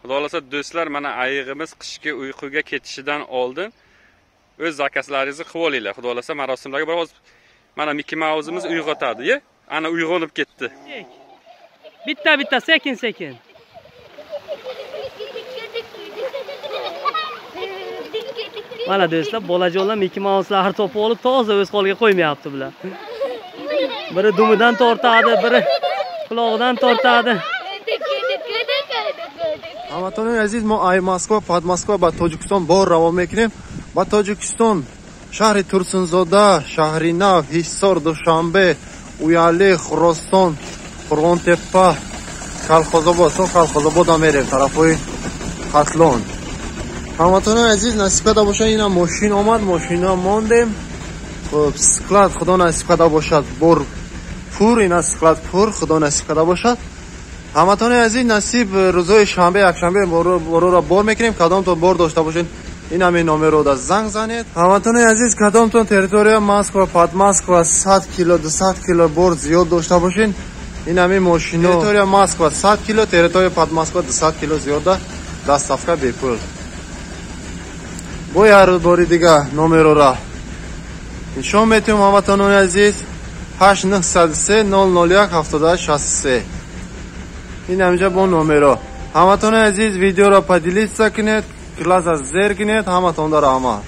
Xudo xohlasa, do'stlar, mana ayig'imiz qishki uyquga ketishidan oldin o'z zakazlaringizni qilib olinglar. Xudo xohlasa, marosimlarga borib, mana Mickey Mouse'imiz uyg'otadi, ye? Ana uyg'onib ketdi. Bitta bitta sekin sekin. Mana do'stlar, bolajonlar Mickey Mouse'larni topib olib, toza o'z qo'liga qo'ymayapti bular. Biri dumidan tortadi, biri qulog'idan tortadi. Ҳамватанони азиз, мо ай Москва, Подмосква ба Тоҷикистон бор равон мекунем. Ба Тоҷикистон шаҳри Турсунзода, шаҳри Нав, Ҳисор, Душанбе, Уяли, Хуросон, Қурғонтеппа, Калхозобод, то Калхозободам мерем тарафҳои Хатлон. Ҳамватанони азиз, насиб карда бошад, ина мошин омад, мошина мондем. Хуб, склад худо насиб карда бошад, бор пур, ина склад пур, худо насиб карда бошад. Ҳамватанони азиз, насиб рӯзҳои шанбе, якшанбе борро бор мекунем. Кадомтон бор дошта бошед, ин ҳамин номерро да занг занед. Ҳамватанони азиз, кадомтон территория Москва, Подмосква 100 кило, 200 кило бор зиёд дошта бошед, ин ҳамин мошино территория Москва 100 кило, территория Подмосква 200 кило зиёда, доставка бепул. Бо як бори дига номерора нишон метиҳем, ҳамватанони азиз: 8903 001 78 63. Ин ҳаминҷа бо номеро. Ҳамватанони азиз, видеоро поделиться кунед, класс зер кунед. Ҳаматонда раҳмат.